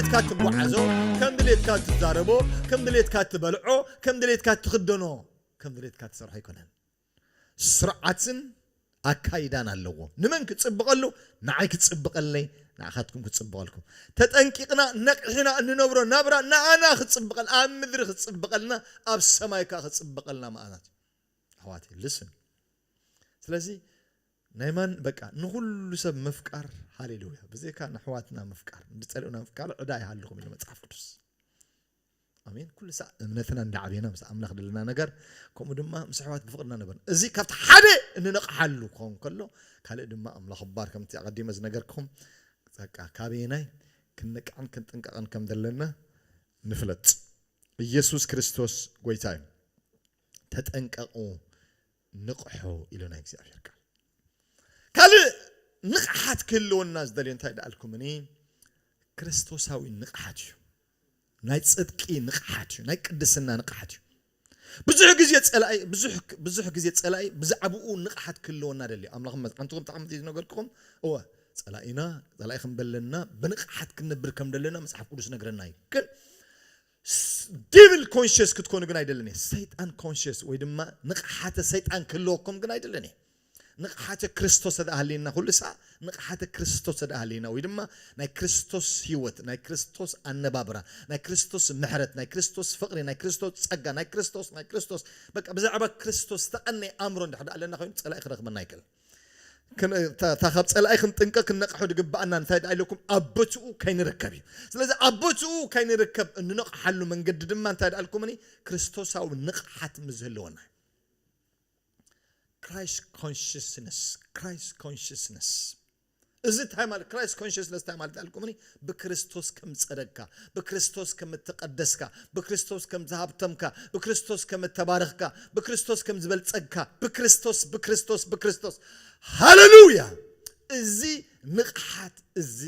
ድሌትካ ትጓዓዞ፣ ከም ድሌትካ ትዛረቦ፣ ከም ድሌትካ ትበልዖ፣ ከም ድሌትካ ትኽደኖ፣ ከም ድሌትካ ትሰርሖ ኣይኮነን። ስርዓትን ኣካይዳን ኣለዎ። ንመን ክጽብቐሉ? ንዓይ ክጽብቐለይ፣ ንዓኻትኩም ክጽብቐልኩም። ተጠንቂቕና ነቕሒና እንነብሮ ናብራ ንኣና ክጽብቐል፣ ኣብ ምድሪ ክጽብቐልና፣ ኣብ ሰማይ ከኣ ክጽብቐልና መኣናት። ኣሕዋተይ ልስን። ስለዚ ናይ ማን በቃ ንኹሉ ሰብ ምፍቃር፣ ሃሌሉያ፣ ብዘይካ ንኣሕዋትና ምፍቃር፣ ንዝጸልኡና ምፍቃር ዕዳ ይሃልኹም ኢሉ መጽሓፍ ቅዱስ። ኣሜን። ኩሉ ሳዕ እምነትና እንዳዓበየና ምስ ኣምላኽ ዘለና ነገር፣ ከምኡ ድማ ምስ ኣሕዋት ብፍቕርና ነበር። እዚ ካብቲ ሓደ እንነቕሓሉ ክኸውን ከሎ፣ ካልእ ድማ ኣምላኽ ባር ከምቲ ኣቐዲመ ዝነገርኩም፣ በቃ ካበየናይ ክንነቅዕን ክንጥንቀቕን ከም ዘለና ንፍለጥ። ኢየሱስ ክርስቶስ ጎይታ እዩ። ተጠንቀቑ፣ ንቕሑ ኢሉና እግዚኣብሔር ቃል። ካልእ ንቕሓት ክህልወና ዝደልዮ እንታይ ደኣልኩምኒ? ክርስቶሳዊ ንቕሓት እዩ። ናይ ጽድቂ ንቕሓት እዩ። ናይ ቅድስና ንቕሓት እዩ። ብዙሕ ግዜ ጸላኢ፣ ብዙሕ፣ ብዙሕ ግዜ ጸላኢ ብዛዕባኡ ንቕሓት ክህልወና ደልዩ። ኣምላኽ መ-፣ ኣንቱኹም ብጣዕሚ ዝነገርኩኹም፣ እወ፣ ጸላኢና፣ ጸላኢ ከም ደለና፣ ብንቕሓት ክንነብር ከም ደለና መጽሓፍ ቅዱስ ነግረና እዩ። ግን ስ-፣ ዲቪል ኮንሽስ ክትኮኑ ግን ኣይደልን እየ። ሰይጣን ኮንሽስ ወይ ድማ ንቕሓተ ሰይጣን ክህልወኩም ግን ኣይደልን እየ። ንቕሓተ ክርስቶስ ተደኣ ሃልይና፣ ኩሉ ሰዓ ንቕሓተ ክርስቶስ ተደኣ ሃልይና፣ ወይ ድማ ናይ ክርስቶስ ህይወት፣ ናይ ክርስቶስ ኣነባብራ፣ ናይ ክርስቶስ ምሕረት፣ ናይ ክርስቶስ ፍቕሪ፣ ናይ ክርስቶስ ጸጋ፣ ናይ ክርስቶስ፣ ናይ ክርስቶስ፣ በቃ ብዛዕባ ክርስቶስ ዝተቐነየ ኣእምሮ እንድሕር ደኣ ኣለና ኮይኑ፣ ጸላኢ ክረኽበና ኣይክእልን። ክን-፣ እታ፣ እታ ካብ ጸላኢ ክንጥንቀ ክንነቕሑ ዝግብኣና እንታይ ደኣ ኢለኩም? ኣብ ቦትኡ ከይንርከብ እዩ። ስለዚ ኣብ ቦትኡ ከይንርከብ እንነቕሓሉ መንገዲ ድማ እንታይ ደኣ ኢልኩምኒ? ክርስቶሳዊ ንቕሓት ምስ ዝህልወና እዩ። ክራይስት ኮንሽስነስ፣ ክራይስት ኮንሽስነስ። እዚ እንታይ ማለት፣ ክራይስት ኮንሽስነስ እንታይ ማለት ኣልኩምኒ? ብክርስቶስ ከም ዝጸደግካ፣ ብክርስቶስ ከም እተቐደስካ፣ ብክርስቶስ ከም ዝሃብተምካ፣ ብክርስቶስ ከም እተባረኽካ፣ ብክርስቶስ ከም ዝበልጸግካ፣ ብክርስቶስ፣ ብክርስቶስ፣ ብክርስቶስ። ሃሌሉያ! እዚ ንቕሓት እዚ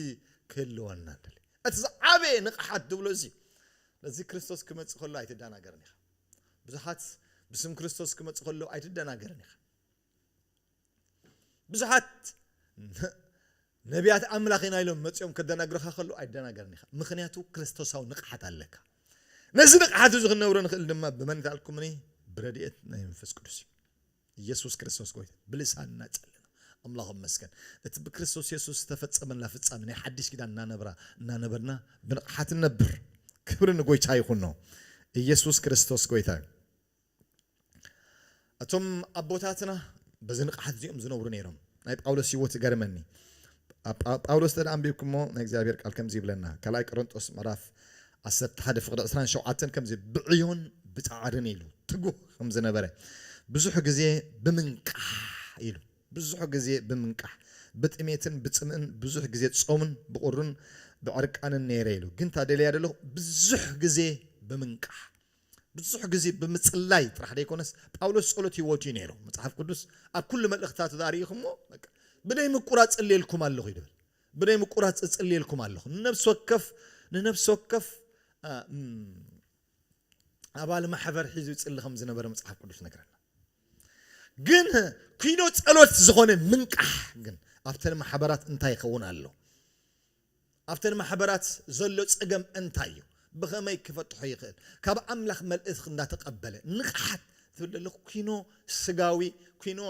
ክህልወና ንደሊ። እቲ ዝዓበየ ንቕሓት ዝብሎ እዚ፣ ነዚ ክርስቶስ ክመጽእ ከሎ ኣይትደናገርን ኢኻ። ብዙሓት ብስም ክርስቶስ ክመጽእ ከሎ ኣይትደናገርን ኢኻ። ብዙሓት ነቢያት ኣምላኽ ኢና ኢሎም መጺኦም ከደናግርኻ ከሎ ኣይደናገርን ኢኻ። ምኽንያቱ ክርስቶሳዊ ንቕሓት ኣለካ። ነዚ ንቕሓት እዚ ክንነብሮ ንኽእል ድማ ብመን ተኣልኩምኒ? ብረድኤት ናይ መንፈስ ቅዱስ እዩ። ኢየሱስ ክርስቶስ ጎይታ። ብልሳን እናጸለና። ኣምላኽ ይመስገን። እቲ ብክርስቶስ የሱስ ዝተፈጸመልና ፍጻሜ ናይ ሓድሽ ኪዳን እናነብራ፣ እናነበርና ብንቕሓት ንነብር። ክብሪ ንጎይታ ይኹኖ። ኢየሱስ ክርስቶስ ጎይታ እዩ። እቶም ኣቦታትና በዚ ንቕሓት እዚኦም ዝነብሩ ነይሮም። ናይ ጳውሎስ ህይወት ይገርመኒ። ኣብ ጳ-፣ ጳውሎስ ተደኣ ኣንቢብኩሞ ናይ እግዚኣብሔር ቃል ከምዚ ይብለና። ካልኣይ ቆሮንጦስ ምዕራፍ ዓሰርተ ሓደ ፍቕዲ ዕስራን ሸውዓተን ከምዚ ብዕዮን ብጻዕርን ኢሉ ትጉህ ከም ዝነበረ፣ ብዙሕ ግዜ ብምንቃሕ ኢሉ፣ ብዙሕ ግዜ ብምንቃሕ፣ ብጥሜትን ብጽምእን፣ ብዙሕ ግዜ ጾምን ብቑርን ብዕርቃንን ነይረ ኢሉ። ግን እታ ደልያ ዘለኹ ብዙሕ ግዜ ብምንቃሕ፣ ብዙሕ ግዜ ብምጽላይ ጥራሕ ዘይኮነስ፣ ጳውሎስ ጸሎት ህይወቱ እዩ ነይሩ። መጽሓፍ ቅዱስ ኣብ ኩሉ መልእኽታቱ ዛሪእኹሞ፣ በቃ፣ ብደይ ምቁራጽ ጽልየልኩም ኣለኹ ይብል። ብደይ ምቁራጽ እጽልየልኩም ኣለኹ። ንነፍሲ ወከፍ፣ ንነፍሲ ወከፍ፣ አ፣ እም፣ ኣባል ማሕበር ሒዙ ይጽሊ ከም ዝነበረ መጽሓፍ ቅዱስ ነግረና። ግን ኪኖ ጸሎት ዝኾነ ምንቃሕ ግን ኣብተን ማሕበራት እንታይ ይኸውን ኣሎ? ኣብተን ማሕበራት ዘሎ ጸገም እንታይ እዩ? ብኸመይ ክፈትሖ ይኽእል? ካብ ኣምላኽ መልእኽቲ እንዳተቐበለ ንቕሓት ትብል ዘለኹ ኪኖ ስጋዊ፣ ኪኖ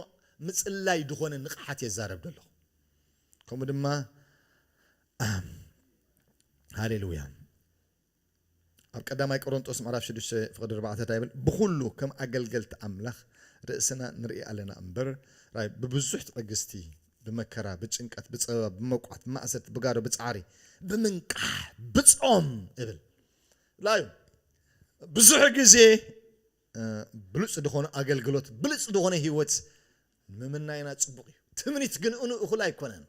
ምጽላይ ዝኾነ ንቕሓት የዛረብ ዘለኹ። ከምኡ ድማ፣ ኣም፣ ሃሌሉያ። ኣብ ቀዳማይ ቆሮንጦስ ምዕራፍ ሽዱሽተ ፍቕዲ ኣርባዕተ እንታይ ይብል? ብኹሉ ከም ኣገልገልቲ ኣምላኽ ርእስና ንርኢ ኣለና እምበር፣ ራይ ብብዙሕ ትዕግስቲ፣ ብመከራ፣ ብጭንቀት፣ ብጸበባ፣ ብመቋት፣ ብማእሰርቲ፣ ብጋዶ፣ ብጻዕሪ፣ ብምንቃሕ፣ ብጾም እብል። ላዩ ብዙሕ ግዜ፣ እ፣ ብሉጽ ዝኾነ ኣገልግሎት፣ ብሉጽ ዝኾነ ህይወት ንምምናይና ጽቡቕ እዩ። ትምኒት ግን እኑ እኹል ኣይኮነን።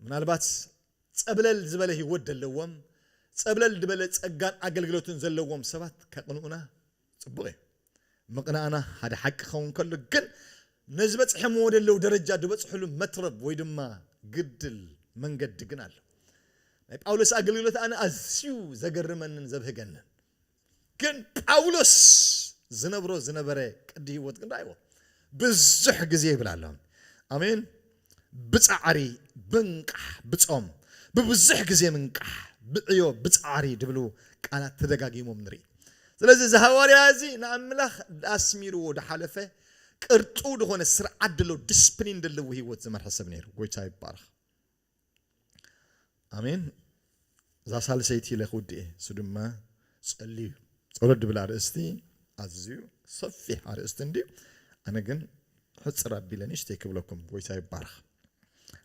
ምናልባት ጸብለል ዝበለ ህይወት ዘለዎም፣ ጸብለል ዝበለ ጸጋን ኣገልግሎትን ዘለዎም ሰባት ከቕንኡና ጽቡቕ እዩ። ምቕናእና ሓደ ሓቂ ክኸውን ከሎ፣ ግን ነዚ በጽሐምዎ ዘለዉ ደረጃ ዝበጽሕሉ መትረብ ወይ ድማ ግድል መንገዲ ግን ኣሎ። ናይ ጳውሎስ ኣገልግሎት ኣነ ኣዝዩ ዘገርመንን ዘብህገንን። ግን ጳውሎስ ዝነብሮ ዝነበረ ቅዲ ህይወት ግን ርኣይዎ። ብዙሕ ግዜ ይብል ኣሎ። ኣሜን። ብጻዕሪ፣ ብምንቃሕ፣ ብጾም፣ ብብዙሕ ግዜ ምንቃሕ፣ ብዕዮ ብጻዕሪ ድብሉ ቃላት ተደጋጊሞም ንርኢ። ስለዚ እዚ ሃዋርያ እዚ ንኣምላኽ ኣስሚርዎ ድሓለፈ ቅርጡ ድኾነ ስርዓት ደለዎ ዲስፕሊን ደለዎ ህይወት ዝመርሐ ሰብ ነይሩ። ጎይታ ይባረኽ። ኣሜን። እዛ ሳልሰይቲ ኢለ ክውድእ እየ። እሱ ድማ ጸልዩ ጸሎት ድብል ኣርእስቲ ኣዝዩ ሰፊሕ ኣርእስቲ እንድዩ። ኣነ ግን ሕጽር ኣቢለ ንእሽተይ ክብለኩም። ጎይታ ይባረኽ።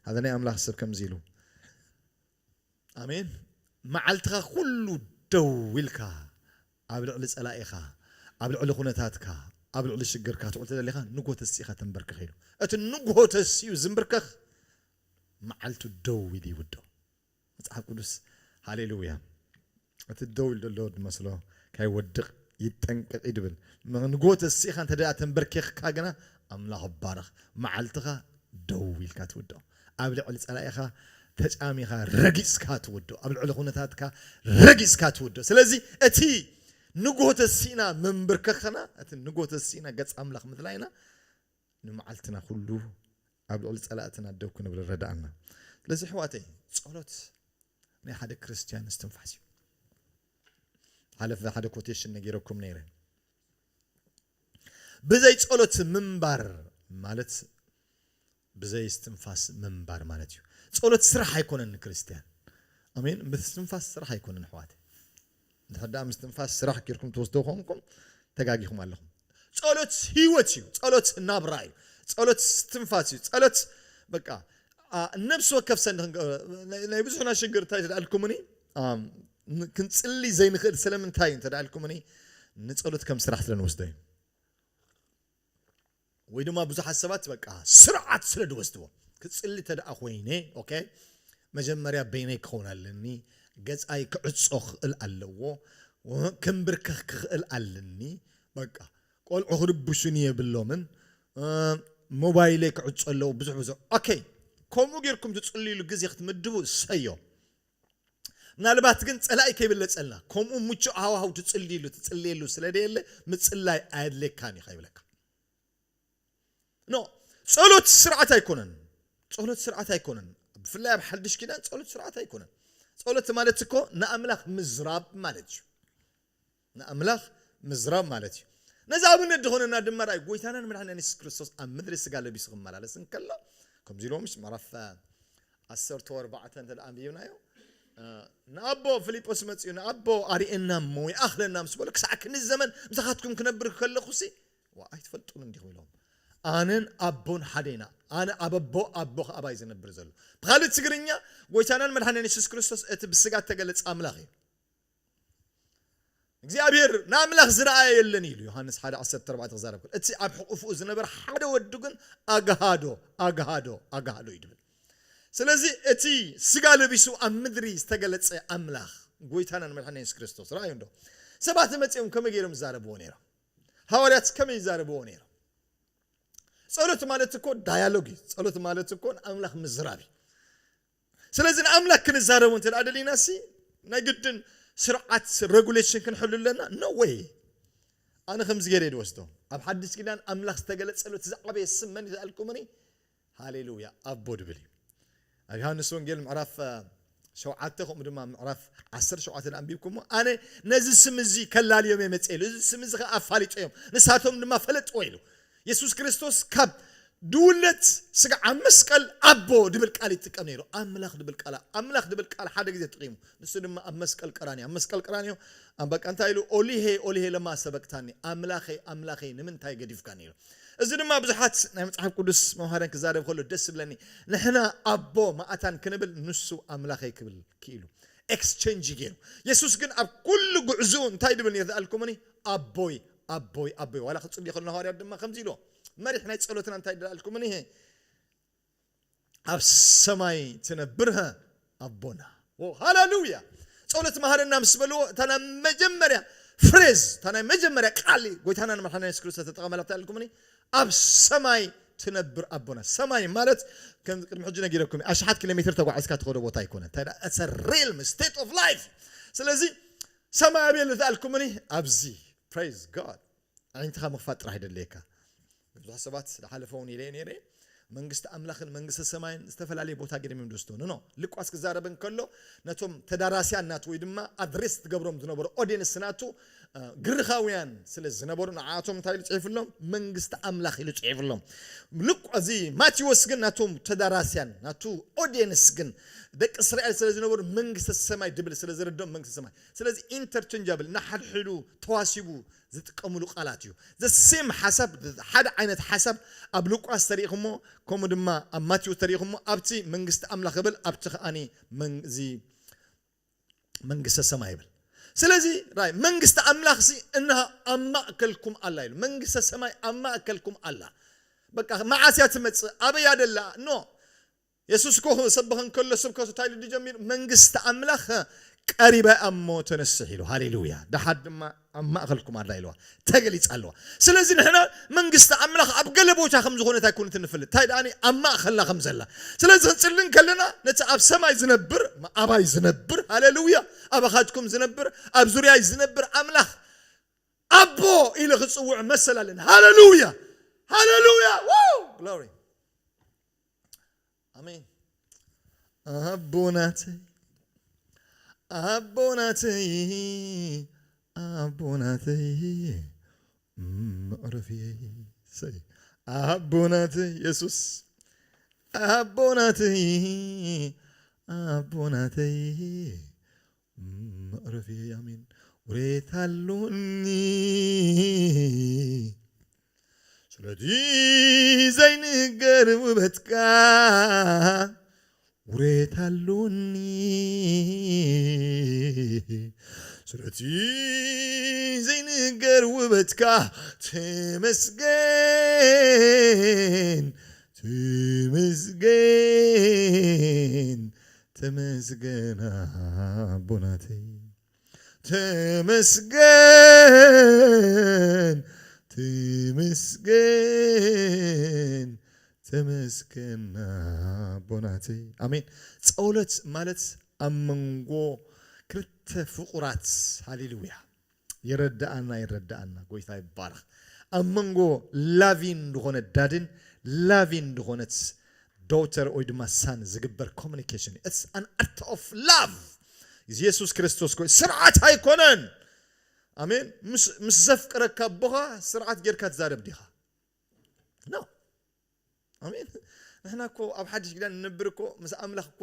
ሓደ ናይ ኣምላኽ ሰብ ከምዚ ኢሉ፣ ኣሜን። መዓልትኻ ኩሉ ደው ኢልካ ኣብ ልዕሊ ጸላኢኻ፣ ኣብ ልዕሊ ኩነታትካ፣ ኣብ ልዕሊ ሽግርካ ትውዕል ተደሊኻ ንጎ ተሲእኻ ተንበርክኽ ኢሉ። እቲ ንጎ ተሲኡ ዝንብርከኽ መዓልቱ ደው ኢሉ ይውድኦ። መጽሓፍ ቅዱስ ሃሌሉያ። እቲ ደው ኢሉ ዘሎ ድመስሎ ካይወድቕ ይጠንቀቕ እዩ ድብል። ንጎ ተሲእኻ እንተ ደኣ ተንበርኪኽካ ግና ኣምላኽ ባረኽ። መዓልትኻ ደው ኢልካ ትውድኦ። ኣብ ልዕሊ ጸላኢኻ ተጫሚኻ ረጊጽካ ትውድኦ። ኣብ ልዕሊ ኩነታትካ ረጊጽካ ትውድኦ። ስለዚ እቲ ንጎ ተሲእና ምንብርከኽና፣ እቲ ንጎ ተሲእና ገጽ ኣምላኽ ምድላይና ንመዓልትና ኩሉ ኣብ ልዕሊ ጸላእትና ደው ክንብል ረዳኣና። ስለዚ ኣሕዋተይ ጸሎት ናይ ሓደ ክርስትያን እስትንፋስ እዩ። ሓለፈ ሓደ ኮቴሽን ነጊረኩም ነይረ። ብዘይ ጸሎት ምንባር ማለት ብዘይ እስትንፋስ ምንባር ማለት እዩ። ጸሎት ስራሕ ኣይኮነን ንክርስትያን። ኣሜን። ምስትንፋስ ስራሕ ኣይኮነን ኣሕዋት። እንድሕር ደኣ ምስትንፋስ ስራሕ ጌርኩም ትወስዶ ኮንኩም ተጋጊኹም ኣለኹም። ጸሎት ህይወት እዩ። ጸሎት ናብራ እዩ። ጸሎት እስትንፋስ እዩ። ጸሎት በቃ፣ ኣ፣ ነብሲ ወከፍ ሰንዲ ክንገ-፣ ናይ፣ ናይ ብዙሕና ሽግር እንታይ ተደኣልኩምኒ? ኣም፣ ን-፣ ክንጽሊ ዘይንኽእል ስለምንታይ እዩ እንተ ደኣልኩምኒ? ንጸሎት ከም ስራሕ ስለ ንወስዶ እዩ። ወይ ድማ ብዙሓት ሰባት በቃ ስርዓት ስለ ዝወስድዎ። ክጽሊ እንተ ደኣ ኮይነ፣ ኦኬ፣ መጀመርያ በይነይ ክኸውን ኣለኒ፣ ገጻይ ክዕጾ ክኽእል ኣለዎ፣ ክንብርከኽ ክኽእል ኣለኒ። በቃ ቆልዑ ክርብሹኒ የብሎምን፣ እ፣ ሞባይለይ ክዕጾ ኣለዎ፣ ብዙሕ ብዙሕ። ኦኬ፣ ከምኡ ጌርኩም ትጽልይሉ ግዜ ክትምድቡ እሰዮ። ምናልባት ግን ጸላኢ ከይብለጸልና፣ ከምኡ ምቹእ ሃዋህው ትጽልይሉ፣ ትጽልየሉ ስለ ደየለ ምጽላይ ኣየድልየካን እዩ ከይብለካ። ኖ፣ ጸሎት ስርዓት ኣይኮነን። ጸሎት ስርዓት ኣይኮነን። ብፍላይ ኣብ ሓድሽ ኪዳን ጸሎት ስርዓት ኣይኮነን። ጸሎት ማለት እኮ ንኣምላኽ ምዝራብ ማለት እዩ። ንኣምላኽ ምዝራብ ማለት እዩ። ነዚ ኣብነት ዝኾነና ድማ ራእይ ጎይታናን መድሓኒና የሱስ ክርስቶስ ኣብ ምድሪ ስጋ ለቢሱ ክመላለስ እንከሎ፣ ከምዚ ኢልዎ ምሽ ምዕራፍ ዓሰርተ ኣርባዕተ እንተ ደኣ ኣንቢብናዮ፣ እ፣ ንኣቦ ፊልጶስ መጺኡ፣ "ንኣቦ ኣርእየና እሞ ይኣኽለና" ምስ በሎ፣ "ክሳዕ ክንዲ ዘመን ምሳኻትኩም ክነብር ከለኹሲ፣ ዋ፣ ኣይትፈልጡን እንዲኹም?" ኢሎም። ኣነን ኣቦን ሓደ ኢና። ኣነ ኣብ ኣቦ፣ ኣቦ ኸኣ ኣባይ ዝነብር ዘሎ። ብኻልእ ትግርኛ፣ ጎይታናን መድሓኒናን የሱስ ክርስቶስ እቲ ብስጋ እተገለጸ ኣምላኽ እዩ። እግዚኣብሔር ንኣምላኽ ዝረኣየ የለን ኢሉ ዮሃንስ ሓደ ዓሰርተ ኣርባዕተ ክዛረብ ከሎ፣ እቲ ኣብ ሕቑፍኡ ዝነበረ ሓደ ወዱ ግን ኣግሃዶ፣ ኣግሃዶ፣ ኣግሃዶ እዩ ድብል። ስለዚ እቲ ስጋ ለቢሱ ኣብ ምድሪ ዝተገለጸ ኣምላኽ፣ ጎይታናን መድሓኒና የሱስ ክርስቶስ፣ ረኣዩ እንዶ። ሰባት መጺኦም ከመይ ገይሮም ይዛረብዎ ነይሮም? ሃዋርያት ከመይ ይዛረብዎ ነይሮም? ጸሎት ማለት እኮ ዳያሎግ እዩ። ጸሎት ማለት እኮ ንኣምላኽ ምዝራብ እዩ። ስለዚ ንኣምላኽ ክንዛረቦ እንተ ደኣ ደሊና ሲ፣ ናይ ግድን ስርዓት ሬጉሌሽን ክንሕሉ ኣለና? ኖ ዌይ። ኣነ ከምዚ ገይረ እየ ዝወስዶ። ኣብ ሓድሽ ኪዳን ኣምላኽ ዝተገለጸሉ እቲ ዝዓበየ ስም መን እዩ ተኣልኩምኒ? ሃሌሉያ፣ ኣቦ ድብል እዩ። ኣብ ዮሃንስ ወንጌል ምዕራፍ፣ እ፣ ሸውዓተ ከምኡ ድማ ምዕራፍ ዓሰርተ ሸውዓተ ኣንቢብኩሞ፣ ኣነ ነዚ ስም እዚ ከላልዮም እየ መጽእ ኢሉ፣ እዚ ስም እዚ ኸኣ ኣፋሊጦ እዮም፣ ንሳቶም ድማ ፈለጥዎ ኢሉ። የሱስ ክርስቶስ ካብ ድውለት ስጋዕ ኣብ መስቀል ኣቦ ድብል ቃል ይጥቀም ነይሩ። ኣምላኽ ድብል ቃል፣ ኣምላኽ ድብል ቃል ሓደ ግዜ ተጠቒሙ። ንሱ ድማ ኣብ መስቀል ቀራንዮ፣ ኣብ መስቀል ቀራንዮ ኣብ በቃ እንታይ ኢሉ? "ኦሊሄ፣ ኦሊሄ፣ ለማ ሰበቅታኒ?" "ኣምላኸይ፣ ኣምላኸይ፣ ንምንታይ ገዲፍካኒ?" ኢሉ። እዚ ድማ ብዙሓት ናይ መጽሓፍ ቅዱስ መምሃራን ክዛረብ ከሎ ደስ ዝብለኒ፣ ንሕና ኣቦ መኣታን ክንብል ንሱ ኣምላኸይ ክብል ክኢሉ። ኤክስቼንጅ ገይሩ። የሱስ ግን ኣብ ኩሉ ጉዕዞኡ እንታይ ድብል ነይሩ ተኣልኩምኒ? "ኣቦይ፣ ኣቦይ፣ ኣቦይ." ዋላ ክጽሊ ከሎ ሃዋርያት ድማ ከምዚ ኢልዎ። መሪሕ ናይ ጸሎትና እንታይ ድኣልኩምኒ? "ኣብ ሰማይ ትነብር ኣቦና." ኦ፣ ሃሌሉያ። ጸሎት መሃረና ምስ በልዎ፣ እታ ናይ መጀመርያ ፍሬዝ፣ እታ ናይ መጀመርያ ቃል ጎይታና ንመድሓኒና የሱስ ክርስቶስ ተጠቐመላ እንታይ ኣልኩምኒ? "ኣብ ሰማይ ትነብር ኣቦና." ሰማይ ማለት ከም ቅድሚ ሕጂ ነጊረኩም፣ ኣሽሓት ኪሎ ሜትር ተጓዒዝካ ትኸዶ ቦታ ኣይኮነ። እንታይ ደኣ፣ it's a realm, state of life። ስለዚ ሰማይ ኣበይ ኣሎ ተኣልኩምኒ? ኣብዚ። Praise God። ኣዒንትኻ ምኽፋት ጥራሕ ይደለየካ። ብዙሕ ሰባት ዝሓለፈ እውን ኢለ ነይረ። መንግስቲ ኣምላኽን መንግስቲ ሰማይን ዝተፈላለየ ቦታ ገይሮም እዮም ዝወስድዎ። ኖ፣ ሉቃስ ክዛረብ እንከሎ ነቶም ተዳራስያን ናቱ ወይ ድማ ኣድሬስ ትገብሮም ዝነበሩ ኦዲየንስ ናቱ፣ እ፣ ግሪኻውያን ስለ ዝነበሩ ንዓቶም እንታይ ኢሉ ጽሒፍሎም? መንግስቲ ኣምላኽ ኢሉ ጽሒፍሎም። ሉቃ-፣ እዚ ማቴዎስ ግን ናቶም ተዳራስያን ናቱ ኦዲየንስ ግን ደቂ እስራኤል ስለ ዝነበሩ መንግስቲ ሰማይ ድብል ስለ ዝረድኦም መንግስቲ ሰማይ። ስለዚ ኢንተርቸንጃብል፣ ንሓድሕዱ ተዋሲቡ ዝጥቀምሉ ቃላት እዩ። ዘ ሴም ሓሳብ፣ ሓደ ዓይነት ሓሳብ ኣብ ሉቃስ ተሪእኹሞ፣ ከምኡ ድማ ኣብ ማቴዎስ ተሪእኹሞ፣ ኣብቲ መንግስቲ ኣምላኽ ይብል፣ ኣብቲ ከኣኒ መን-፣ እዚ መንግስተ ሰማይ ይብል። ስለዚ ራይ መንግስቲ ኣምላኽ ሲ እና ኣብ ማእከልኩም ኣላ ኢሉ። መንግስተ ሰማይ ኣብ ማእከልኩም ኣላ። በቃ መዓስ እያ ትመጽእ? ኣበይ እያ ደላ? ኖ። የሱስ እኮ ክሰብኽ እንከሎ ስብከቱ እንታይ ኢሉ ጀሚሩ? መንግስቲ ኣምላኽ ቀሪባ እያ እሞ ተነስሕ ኢሉ። ሃሌሉያ። ደሓር ድማ ኣብ ማእከልኩም ኣላ ኢልዋ። ተገሊጻ ኣለዋ። ስለዚ ንሕና መንግስቲ ኣምላኽ ኣብ ገለ ቦታ ከም ዝኾነት ኣይኮነት እንፈልጥ። እንታይ ደኣኒ ኣብ ማእከልና ከም ዘላ። ስለዚ ክንጽሊ እንከለና ነቲ ኣብ ሰማይ ዝነብር፣ ኣባይ ዝነብር፣ ሃሌሉያ፣ ኣባኻትኩም ዝነብር፣ ኣብ ዙርያይ ዝነብር ኣምላኽ ኣቦ ኢለ ክጽውዕ መሰል ኣለኒ። ሃሌሉያ! ሃሌሉያ! ው! ግሎሪ! ኣሜን። ኣቦናተይ፣ ኣቦናተይ፣ ኣቦናተይ፣ መዕረፍየይ፣ ሰይ፣ ኣቦናተይ፣ የሱስ፣ ኣቦናተይ፣ ኣቦናተይ፣ መዕረፍየይ፣ ኣሜን። ውሬታ ኣሎኒ፣ ስለዚ ዘይንገር ውበትካ፣ ውሬታ ኣሎኒ፣ ስለዚ ዘይንገር ውበትካ፣ ተመስገን፣ ተመስገን፣ ተመስገን ኣቦናተይ። ተመስገን፣ ተመስገን፣ ተመስገን ኣቦናተይ። ኣሜን። ጸሎት ማለት ኣብ መንጎ ክልተ ፍቑራት፣ ሃሌሉያ፣ ይረዳኣና፣ ይረዳኣና፣ ጎይታ ይባረኽ። ኣብ መንጎ ላቪን ዝኾነ ዳድን ላቪን ዝኾነት ዶተር ወይ ድማ ሳን ዝግበር ኮሚኒኬሽን። It's an act of love። የሱስ ክርስቶስ ኮ-፣ ስርዓት ኣይኮነን። ኣሜን። ምስ፣ ምስ ዘፍቅረካ ኣቦኻ ስርዓት ጌርካ ትዛረብ ዲኻ? ኖ። ኣሜን። ንሕና እኮ ኣብ ሓድሽ ኪዳን ንነብር እኮ ምስ ኣምላኽ እኮ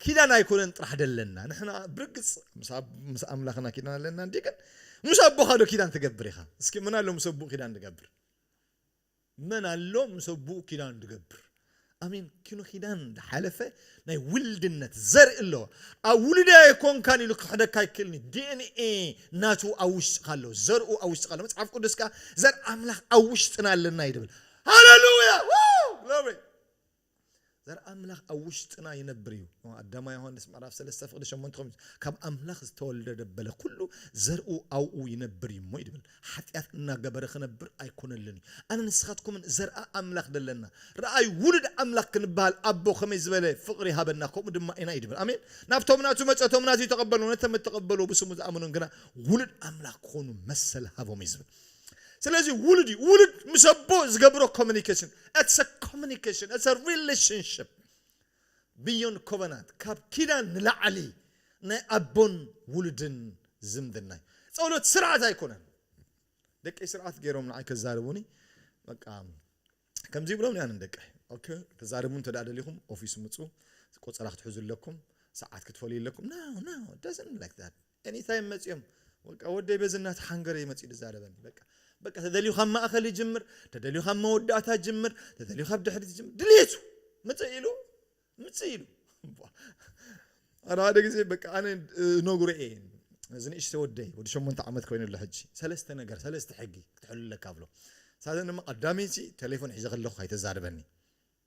ኪዳን ኣይኮነን ጥራሕ ደለና። ንሕና ብርግጽ ምስ ኣብ-፣ ምስ ኣምላኽና ኪዳን ኣለና እንዲ፣ ግን ምስ ኣቦኻ ዶ ኪዳን ትገብር ኢኻ? እስኪ መን ኣሎ ምስ ኣቦኡ ኪዳን ትገብር? መን ኣሎ ምስ ኣቦኡ ኪዳን ትገብር? ኣሜን። ኪኖ ኪዳን ዝሓለፈ ናይ ውልድነት ዘርኢ ኣሎ። ኣብ ውሉደይ ኣይኮንካን ኢሉ ክሕደካ ኣይክእልን እዩ። ዲ ኤን ኤ ናቱ ኣብ ውሽጥኻ ኣሎ። ዘርኡ ኣብ ውሽጥኻ ኣሎ። መጽሓፍ ቅዱስ ከኣ ዘር ኣምላኽ ኣብ ውሽጥና ኣለና እዩ ዝብል። ሃሌሉያ! ው! ግሎሪ! ዘር ኣምላኽ ኣብ ውሽጥና ይነብር እዩ። ኣዳማ ዮሃንስ ምዕራፍ ሰለስተ ፍቕዲ ሸሞንተ ኾሚሱ፣ ካብ ኣምላኽ ዝተወልደ ደበለ ኩሉ ዘርኡ ኣብኡ ይነብር እዩ እሞ እዩ ዝብል። ሓጢኣት እናገበረ ክነብር ኣይኮነልን እዩ። ኣነ ንስኻትኩምን ዘርኣ ኣምላኽ ደለና። ረኣይ ውሉድ ኣምላኽ ክንበሃል ኣቦ ከመይ ዝበለ ፍቕሪ ሃበና፣ ከምኡ ድማ ኢና እዩ ዝብል። ኣሜን። ናብቶም ናቱ መጸ፣ እቶም ናቱ ይተቐበሉ፣ ነቶም እተቐበሉ ብስሙ ዝኣመኑን ግና ውሉድ ኣምላኽ ክኾኑ መሰል ሃቦም እዩ ዝብል። ስለዚ ውሉድ እዩ። ውሉድ ምስ ኣቦ ዝገብሮ ኮሚኒኬሽን፣ it's a communication, it's a relationship beyond covenant፣ ካብ ኪዳን ንላዕሊ ናይ ኣቦን ውሉድን ዝምድና እዩ። ጸሎት ስርዓት ኣይኮነን። ደቀይ ስርዓት ገይሮም ንዓይ ከዛርቡኒ፣ በቃ ከምዚ ይብሎም ያንን ደቀይ። ኦኬ፣ ተዛርቡ እንተ ደኣ ደሊኹም ኦፊስ ምጹ፣ ቆጸራ ክትሕዙ ኣለኩም፣ ሰዓት ክትፈልዩ ኣለኩም። No, no, it doesn't like that። ኤኒታይም መጺኦም፣ በቃ ወደይ በዚ እናተሓንገረ ይመጽእ ዝዛረበኒ። በቃ፣ በቃ ተደልዩ ካብ ማእከል ይጅምር፣ ተደልዩ ካብ መወዳእታ ይጅምር፣ ተደልዩ ካብ ድሕሪት ይጅምር። ድሌቱ ምጽእ ኢሉ፣ ምጽእ ኢሉ። ኣረ ሓደ ግዜ በቃ ኣነ፣ እ፣ ነግሮ እየ። እዚ ንእሽቶ ወደይ፣ ወዲ ሸሞንተ ዓመት ኮይኑ ኣሎ ሕጂ። ሰለስተ ነገር፣ ሰለስተ ሕጊ ክትሕሉ ኣለካ ብሎ። ሳተን ድማ ቀዳመይቲ ቴሌፎን ሒዘ ከለኹ ከይተዛርበኒ።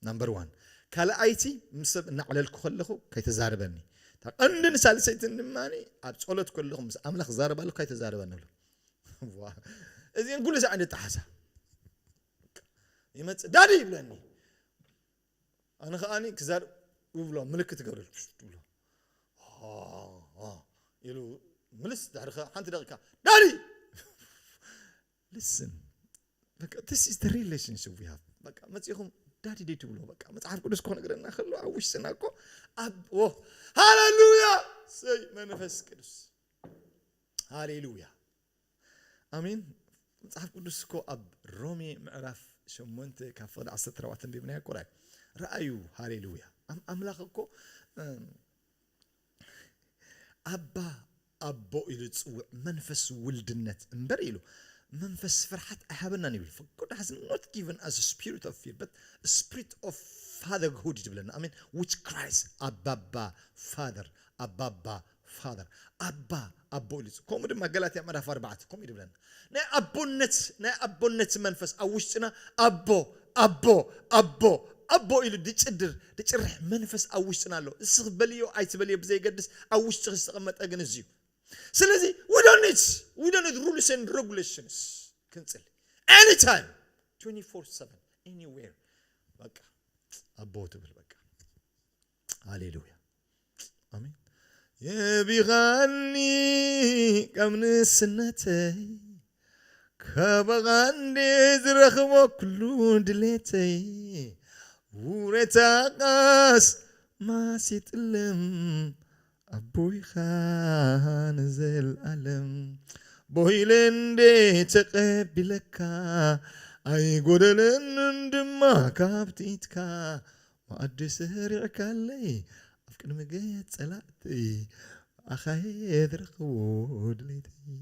ናምበር ዋን። ካልኣይቲ ምስ ሰብ እናዕለልኩ ከለኹ ከይተዛርበኒ። እታ ቀንድን ሳልሰይትን ድማ ኣብ ጸሎት ከለኹ ምስ ኣምላኽ ዛረብ ኣለኹ ከይተዛርበኒ ብሎ። ዋ፣ እዚን ኩሉ ሳዕ እንደ ጣሓሳ። ይመጽእ፣ "ዳዲ" ይብለኒ። ኣነ ከኣኒ ክዛር ይብሎ፣ ምልክት ይገብረሉ፣ ትብሎ። ሃ፣ ሃ ኢሉ ምልስ፣ ድሕሪ ከ-፣ ሓንቲ ደቂቃ፣ "ዳዲ!" Listen. በቃ፣ this is the relationship we have. በቃ፣ መጺኹም ዳዲ ደይ ትብሎ። በቃ መጽሓፍ ቅዱስ እኮ ነገረና ከሎ ኣብ ውሽጥና እኮ ኣብ ሃሌሉያ ሰይ መንፈስ ቅዱስ ሃሌሉያ ኣሜን። መጽሓፍ ቅዱስ እኮ ኣብ ሮሜ ምዕራፍ ሸሞንተ ካብ ፍቕዲ ዓሰርተ ኣርባዕተ ኣንቢብናዮ እኮ ራእዩ። ረኣዩ ሃሌሉያ ኣምላኽ እኮ ኣባ ኣቦ ኢሉ ዝፅውዕ መንፈስ ውልድነት እምበር ኢሉ መንፈስ ፍርሓት ኣይሃበናን ይብል። God has not given us a spirit of fear but a spirit of fatherhood ይብለና። ኣሜን። Which Christ ኣባባ father ኣባባ father ኣባ ኣቦ ኢሉ ከምኡ ድማ ገላትያ ምዕራፍ ኣርባዕተ ከምኡ ይብለና። ናይ ኣቦነት ናይ ኣቦነት መንፈስ ኣብ ውሽጥና ኣቦ ኣቦ ኣቦ ኣቦ ኢሉ ድጭድር ድጭርሕ መንፈስ ኣብ ውሽጥና ኣሎ። እስኽ በልዮ ኣይትበልዮ ብዘይገድስ ኣብ ውሽጥኺ ዝተቐመጠ ግን እዚዩ። ስለዚ we don't need we don't need rules and regulations ክንጽሊ anytime twenty-four seven anywhere በቃ ኣቦ ትብል በቃ ሃሌሉያ ኣሜን። የቢኻኒ ካብ ንእስነተይ ካባኻ እንዴ ዝረኽቦ ኩሉ ድሌተይ ውረታቃስ ማሲጥልም ኣቦይኻ ንዘልኣለም ቦይለ እንዴ ተቐቢለካ ኣይጎደለንን ድማ ካብቲ ኢትካ መኣዲ ሰሪዕካለይ ኣብ ቅድሚ ገጽ ጸላእተይ ኣኻየ ዝረኽቦ ድሌተይ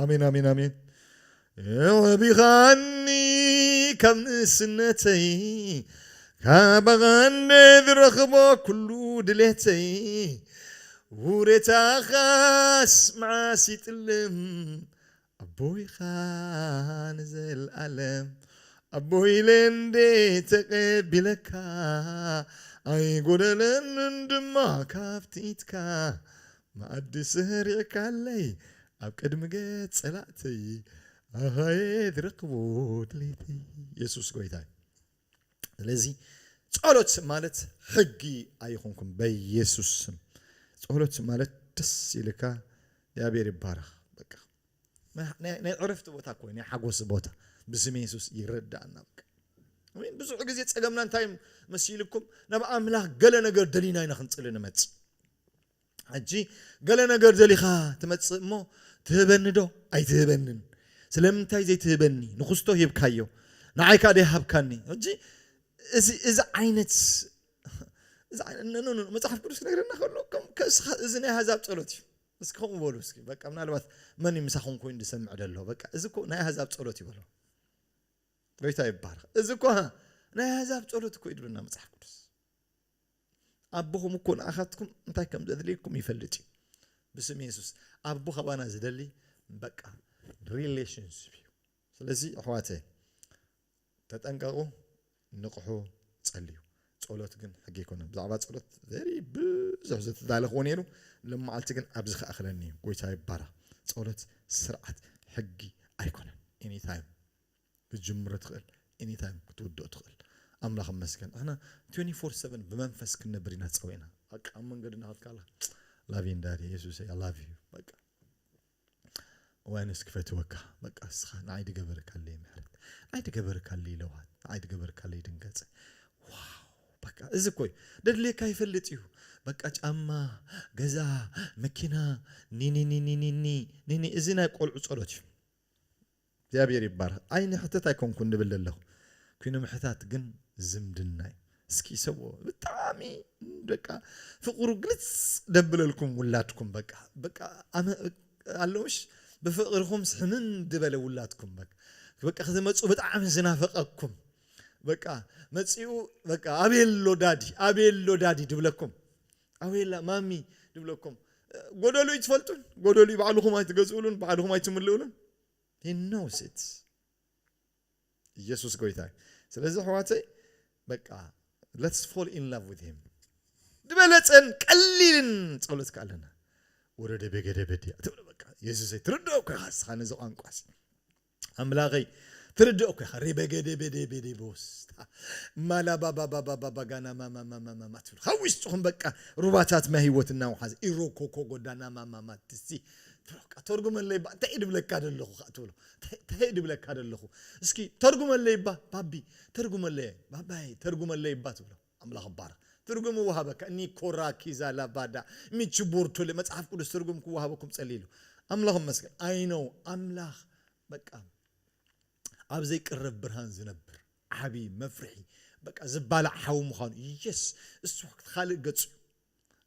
ኣሜን ኣሜን ኣሜን። የዕቢኻኒ ካብ ንእስነተይ ካባኻ እንደ ዝረኽቦ ኩሉ ድሌተይ ውሬታኻስ መዓስ ይጥልም ኣቦይኻ ንዘልኣለም ኣቦይ ለንዴ ተቐቢለካ ኣይጎደለንን ድማ ካብቲ ኢትካ መኣዲ ስሪዕካለይ ኣብ ቅድሚ ገጽ ጸላእተይ ኣኻየ ዝረክቦ ድሌተይ የሱስ ጎይታይ። ስለዚ ጸሎት ማለት ሕጊ ኣይኹንኩም በየሱስ ስም። ጸሎት ማለት ደስ ኢልካ እግዚኣብሔር ይባረኽ በቃ ናይ ዕረፍቲ ቦታ እኮ ናይ ሓጎስ ቦታ ብስም የሱስ ይረዳእና። በቃ ኣሜን። ብዙሕ ግዜ ጸገምና እንታይ መሲልኩም ናብ ኣምላኽ ገለ ነገር ደሊና ኢና ክንጽሊ ንመጽእ። ሕጂ ገለ ነገር ደሊኻ ትመጽእ እሞ ትህበኒ ዶ ኣይትህበንን? ስለምንታይ ዘይትህበኒ? ንክስቶ ሂብካዮ ንዓይ ከዓ ደይሃብካኒ። ሕጂ እዚ ዓይነት እዚ ዓይነት መጽሓፍ ቅዱስ ክነግረና ከሎ እዚ ናይ ኣህዛብ ጸሎት እዩ። እስኪ ከምኡ በሉ እስኪ በቃ ምናልባት መን ምሳኹም ኮይኑ ዝሰምዕ ደሎ በቃ እዚ እኮ ናይ ኣህዛብ ጸሎት ይበሎ። ጎይታ ይባረኽ። እዚ እኮ ናይ ኣህዛብ ጸሎት እኮ ይድብና መጽሓፍ ቅዱስ። ኣቦኹም እኮ ንኣኻትኩም እንታይ ከም ዘድልየኩም ይፈልጥ እዩ። ብስም የሱስ ኣቦ ካባና ዝደሊ በቃ ሪሌሽንሽፕ እዩ። ስለዚ ኣሕዋተ ተጠንቀቑ፣ ንቕሑ፣ ጸልዩ። ጸሎት ግን ሕጊ ኣይኮነን። ብዛዕባ ጸሎት ቨሪ ብዙሕ ዝተዳለኽዎ ነይሩ። ልመዓልቲ ግን ኣብዚ ከኣኽለኒ እዩ። ጎይታ ይባረኽ። ጸሎት ስርዓት ሕጊ ኣይኮነን። ኤኒታይም ክትጅምሮ ትኽእል፣ ኤኒታይም ክትውድኦ ትኽእል። ኣምላኽ ይመስገን። ንሕና ትዌንቲ ፎር ሰቨን ብመንፈስ ክንነብር ኢና ተጸዊዕና። በቃ ኣብ መንገዲ እናኸድካ ኣለኻ ላቪንዳሪ የሱሰይ ኣላቪ በቃ እዋንስ ክፈትወካ በቃ እስኻ ንዓይ ድገበርካለይ ምሕረት ንዓይ ድገበርካለይ ለውሃት ንዓይ ድገበርካለይ ድንገጸ ዋው በቃ እዚ እኮ እዩ ደድልየካ ይፈልጥ እዩ በቃ ጫማ ገዛ መኪና ኒኒኒኒኒኒ ኒኒ እዚ ናይ ቆልዑ ጸሎት እዩ እግዚኣብሔር ይባረክ ኣይ ንሕተት ኣይኮንኩን ንብል ኣለኹ ኩይኑ ምሕታት ግን ዝምድና እዩ እስኪ ሰብዎ ብጣዕሚ በቃ ፍቅሩ ግልጽ ደብለልኩም ውላድኩም በቃ በቃ ኣለውሽ ብፍቅርኹም ስሕምም ዝበለ ውላድኩም በቃ በቃ ክትመፁ ብጣዕሚ ዝናፈቀኩም በቃ መፂኡ በቃ ኣቤሎ ዳዲ ኣቤሎ ዳዲ ድብለኩም ኣቤላ ማሚ ድብለኩም ጎደሉ ይትፈልጡን ጎደሉ ባዕልኹም ኣይትገዝኡሉን ባዕልኹም ኣይትምልኡሉን ኖስት ኢየሱስ ጎይታ እዩ ስለዚ ኣሕዋተይ በቃ let's fall in love with him ዝበለፀን ቀሊልን ፀሎት ከኣለና ወረደ በገደ በዲያ ትብሎ በቃ የሱሰይ ትርድኦ እኮ ኢኻ እስኻ ነዚ ቋንቋ ኣምላኸይ ትርድኦ እኮ ኢኻ ሪበገደ በደ በደ ቦስታ ማላባባባባባጋና ማማማማማ ትብል ካብ ውሽጥኹም በቃ ሩባታት ማይ ህይወት እናውሓዘ ኢሮኮኮ ጎዳና ማማማ ትሲ በቃ ተርጉመለይ እባ፣ እንታይ ድብለካ ደለኹ ከኣ ትብሎ። እንታይ እንታይ ድብለካ ደለኹ? እስኪ ተርጉመለይ እባ፣ ባቢ፣ ተርጉመለይ፣ ባባይ፣ ተርጉመለይ እባ ትብሎ። ኣምላኽ ይባረኽ። ትርጉም ይወሃበካ። ኒኮራ ኪዛ ላባዳ፣ ሚችቡርቱሌ፣ መጽሓፍ ቅዱስ ትርጉም ክወሃበኩም ጸልይሉ። ኣምላኽ ይመስገን። ኣይ ኖው ኣምላኽ በቃ ኣብ ዘይቅረብ ብርሃን ዝነብር ዓቢ መፍርሒ፣ በቃ ዝባላዕ ሓዊ ምዃኑ። የስ፣ እሱ ካልእ ገጹ።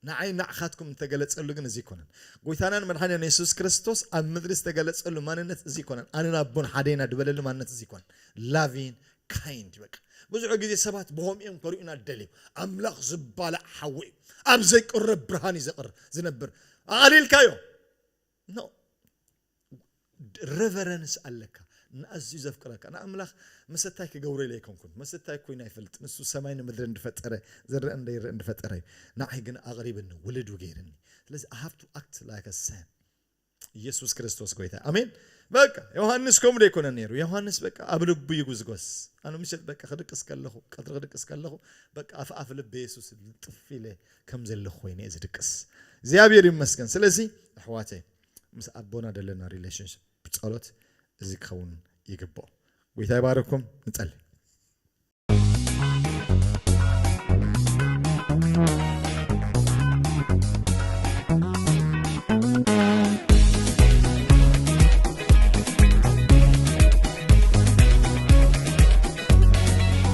ንዓይ ንዓኻትኩም እንተገለጸሉ ግን እዚ ኣይኮነን። ጎይታናን መድሓኒናን የሱስ ክርስቶስ ኣብ ምድሪ ዝተገለጸሉ ማንነት እዚ ኣይኮነን። ኣነን ኣቦን ሓደ ኢና ዝበለሉ ማንነት እዚ ኣይኮነን። ላቪን ካይንድ በቃ። ብዙሕ ግዜ ሰባት ብኸምኡ እዮም ከርእዩና ደልዮም። ኣምላኽ ዝባላዕ ሓዊ እዩ። ኣብ ዘይቅረብ ብርሃን እዩ ዘቕር-፣ ዝነብር። ኣቓሊልካዮ። ኖ። ሬቨረንስ ኣለካ። ንኣዝዩ ዘፍቅረካ። ንኣምላኽ መሰታይ ክገብሮ ኢለ ኣይኮንኩን። መሰታይ ኮይነ ኣይፈልጥን። ንሱ ሰማይ ንምድሪ እንድፈጠረ፣ ዝረአ እንደይረአ እንድፈጠረ እዩ። ንዓይ ግን ኣቕሪብኒ፣ ውሉዱ ገይርኒ። ስለዚ I have to act like a son። ኢየሱስ ክርስቶስ ጎይታ። ኣሜን። በቃ ዮሃንስ ከምኡ ዶ ኣይኮነን ነይሩ? ዮሃንስ በቃ ኣብ ልቡ እዩ ጉዝጎስ። ኣነ ምሸት በቃ ክድቅስ ከለኹ፣ ቀትሪ ክድቅስ ከለኹ፣ በቃ ኣፍ ኣፍ ልቢ የሱስ ልጥፍ ኢለ ከም ዘለኹ ኮይነ እየ ዝድቅስ። እግዚኣብሔር ይመስገን። ስለዚ ኣሕዋተይ፣ ምስ ኣቦና ዘለና ሪሌሽንሽፕ ብጸሎት እዚ ክኸውን ይግብኦ። ጎይታ ይባርኩም። ንጸልይ።